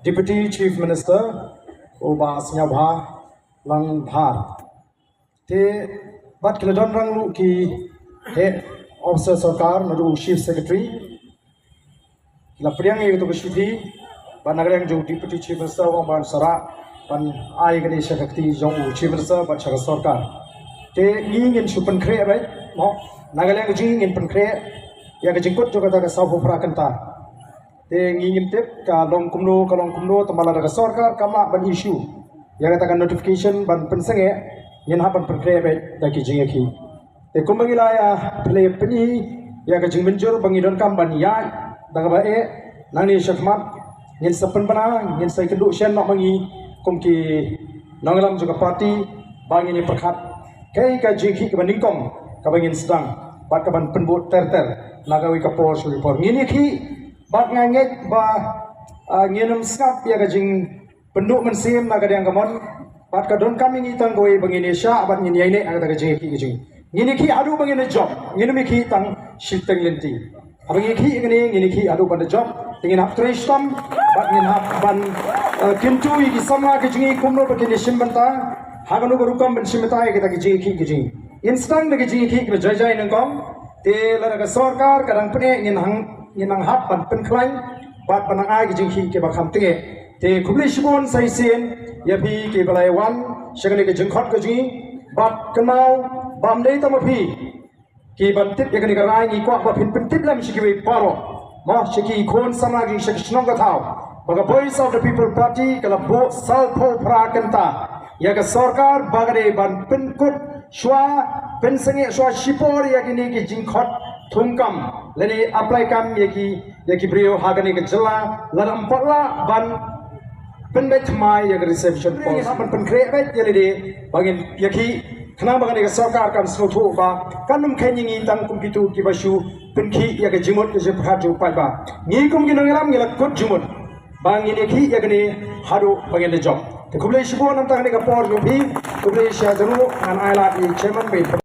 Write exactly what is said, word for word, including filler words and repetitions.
Deputy Chief Minister u Bah Sniawbhalang Dhar. Te bad ki la don rang ruh ki heh officer sorkar, naduh u Chief Secretary, ki la pdiang ïa kato ka shithi, bad na ka liang jong u Deputy Chief Minister u ong ban sa rah ban ai kane sha ka kti jong u Chief Minister bad sha ka sorkar. Te ngi ngin shu pynkhreh beit, mo, na ka liang ka jong ngi ngin pynkhreh ïa ka jingkut jong kata ka sawphew phra kynta. Te ngi ngim tip ka long kumno, ka long kumno, tangba lada ka sorkar kam lah ban issue ïa kata ka notification ban pynsangeh, ngin hap ban pynkhreh beit da ki jingïakhih. Te kumba ngi la ïa pynlong pyni ïa ka jingmynjur ba ngi donkam ban ïaid da kaba eh, nangne shakhmat ngin sa pynbna, ngin sa ïakynduh shen noh ma ngi kum ki nongïalam jong ka party ba ngin ïa pyrkhat kaei ka jingïakhih kaba nyngkong kaba ngin sdang bad kaban pynbud ter ter na kawei ka por sha kawei ka por. Ngin ïakhih bad nga ngeit ba, ah, ngin ym sngap ïa ka jingpynduh mynsiem na ka liang ka mon, bad ka donkam ïa ngi tang kawei ba ngin ïashah bad ngin ïaineh ha kata ka jingïakhih ka jong ngi. Ngin ïakhih haduh ba ngin ïa jop, ngin ym ïakhih tang shiteng lynti. Haba ngin ïakhih ïa kane, ngin ïakhih haduh ban da jop, te ngin hap trei shitom bad ngin hap ban, eh, kyntu ïa ki samla ka jong ngi kumno ba kin ïashim bynta ha kano ka rukom ban shim bynta ïa kata ka jingïakhih ka jong ngi. Ngin sdang da ka jingïakhih kaba jai jai nyngkong. Te lada ka sorkar ka dang pyneh, ngin hap, ngin nang hap ban pynkhlaiñ bad ban nang ai ka jingïakhih kaba kham tyngeh. Te khublei shibun sa shisien ïa phi kiba la wan sha kane ka jingkhot ka jong ngi, bad kynmaw ba ym dei tang ma phi kiban tip ïa kane ka rai, ngi kwah ba phin pyntip lem sha kiwei baroh, mo, sha ki khun samla jong ngi sha ki shnong ka thaw, ba ka Voice of the People Party ka la buh sawphew phra kynta ïa ka sorkar ba ka dei ban pynkut shuwa, pynsangeh shuwa shipor ïa kine ki jingkhot thungkam lane apply kam ïa ki, ïa ki briew ha kane ka jylla, lada ym pat lah ban pynbeit thymmai ïa ka reservation policy. Ngi hap ban pynkhreh beit ïa lade ba ngin ïakhih, khnang ba kane ka sorkar kan sngewthuh ba kan ym kheiñ ïa ngi tang kum kito kiba shu pynkhih ïa ka jingmut ka jingpyrkhat jong u paidbah. Ngi kum ki nongïalam ngi la kut jingmut ba ngin ïakhih ïa kane haduh ba ngin da jop. Te khublei shibun namar kane ka por jong phi, khublei shihajar nguh. Ngan ai lad ïa i chairman ba in